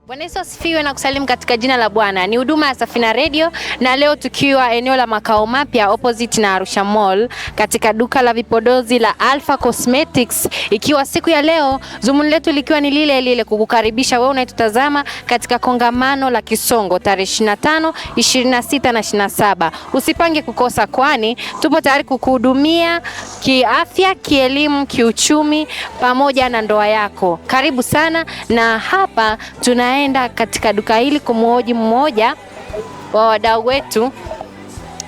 Bwana Yesu asifiwe na kusalimu katika jina la Bwana. Ni huduma ya Safina Radio na leo tukiwa eneo la makao mapya opposite na Arusha Mall katika duka la vipodozi la Alpha Cosmetics, ikiwa siku ya leo zumuni letu likiwa ni lile lile kukukaribisha wewe unayetutazama katika kongamano la Kisongo tarehe 25, 26 na 27. Usipange kukosa, kwani tupo tayari kukuhudumia kiafya, kielimu, kiuchumi pamoja na ndoa yako. Karibu sana, na hapa tunaenda katika duka hili kumhoji mmoja wa wadau wetu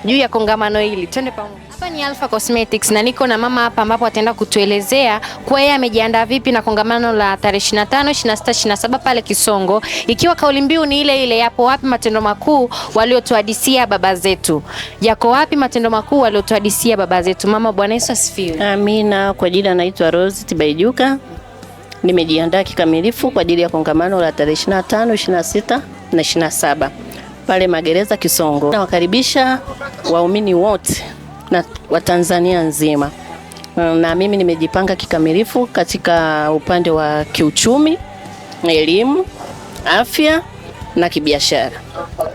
juu ya kongamano hili. Twende pamoja. Hapa ni Alpha Cosmetics na niko na mama hapa ambapo ataenda kutuelezea kwa yeye amejiandaa vipi na kongamano la tarehe 25, 26, 27 pale Kisongo, ikiwa kauli mbiu ni ile ile, yapo wapi matendo makuu waliotuhadisia baba zetu? Yako wapi matendo makuu waliotuhadisia baba zetu? Mama, Bwana Yesu asifiwe. Amina. Kwa jina naitwa Rose Tibaijuka. Nimejiandaa kikamilifu kwa ajili ya kongamano la tarehe 25, 26 na 27 pale Magereza Kisongo. Nawakaribisha waumini wote na Watanzania nzima, na mimi nimejipanga kikamilifu katika upande wa kiuchumi, elimu, afya na kibiashara.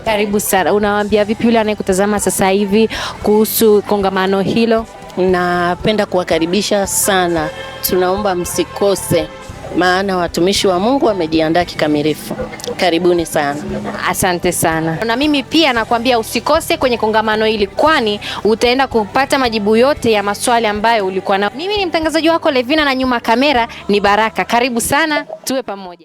Karibu sana. Unawaambia vipi yule anayekutazama sasa hivi kuhusu kongamano hilo? Napenda kuwakaribisha sana, tunaomba msikose, maana watumishi wa Mungu wamejiandaa kikamilifu. Karibuni sana. Asante sana. Na mimi pia nakwambia usikose kwenye kongamano hili, kwani utaenda kupata majibu yote ya maswali ambayo ulikuwa nayo. Mimi ni mtangazaji wako Levina na nyuma kamera ni Baraka. Karibu sana, tuwe pamoja.